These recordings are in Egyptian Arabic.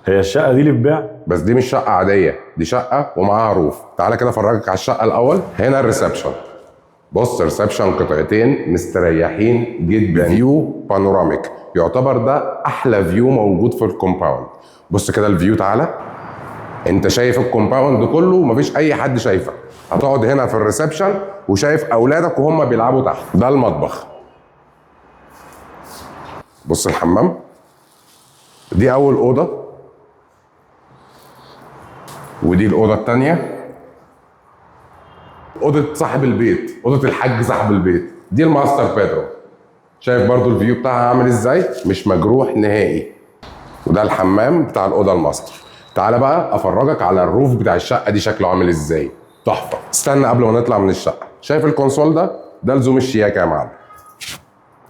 هي الشقة دي للبيع؟ بس دي مش شقه عاديه، دي شقه ومعاها roof. تعالى كده افرجك على الشقة الاول. هنا ال reception، بص reception قطعتين مستريحين جدا، view panoramic، يعتبر ده احلى view موجود في ال compound. بص كده ال view، تعالى، انت شايف ال compound كله ومفيش اي حد شايفك. هتقعد هنا في ال reception وشايف اولادك وهم بيلعبوا تحت. ده المطبخ، بص الحمام. دي اول اوضة ودي الاوضة الثانيه، اوضة صاحب البيت، اوضة الحاج صاحب البيت. دي ال master bedroom، شايف برضو ال view بتاعها عامل ازاي؟ مش مجروح نهائي. وده الحمام بتاع الاوضة الماستر. تعالى بقى افرجك على ال roof بتاع الشقة دي شكله عامل ازاي، تحفه. استنى قبل ما نطلع من الشقه، شايف ال console ده؟ ده لزوم الشياكه يا معلم.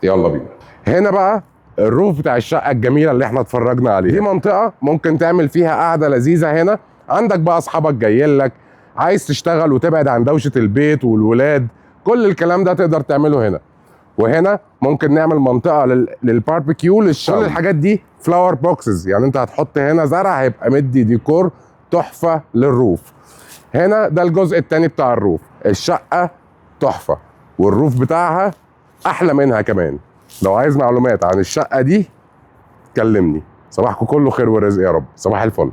يلا بينا. هنا بقى ال roof بتاع الشقة الجميلة اللي احنا اتفرجنا عليه. دي منطقة ممكن تعمل فيها قعدة لذيذة هنا. عندك بقى اصحابك جايين لك، عايز تشتغل وتبعد عن دوشه البيت والولاد، كل الكلام ده تقدر تعمله هنا. وهنا ممكن نعمل منطقة للباربيكيو، للشوي. كل الحاجات دي flower boxes، يعني انت هتحط هنا زرع هيبقى مدي ديكور تحفة لل roof. هنا ده الجزء الثاني بتاع ال roof. الشقة تحفة وال roof بتاعها احلى منها كمان. لو عايز معلومات عن الشقة دي كلمني. صباحكم كله خير ورزق يا رب. صباح الفل.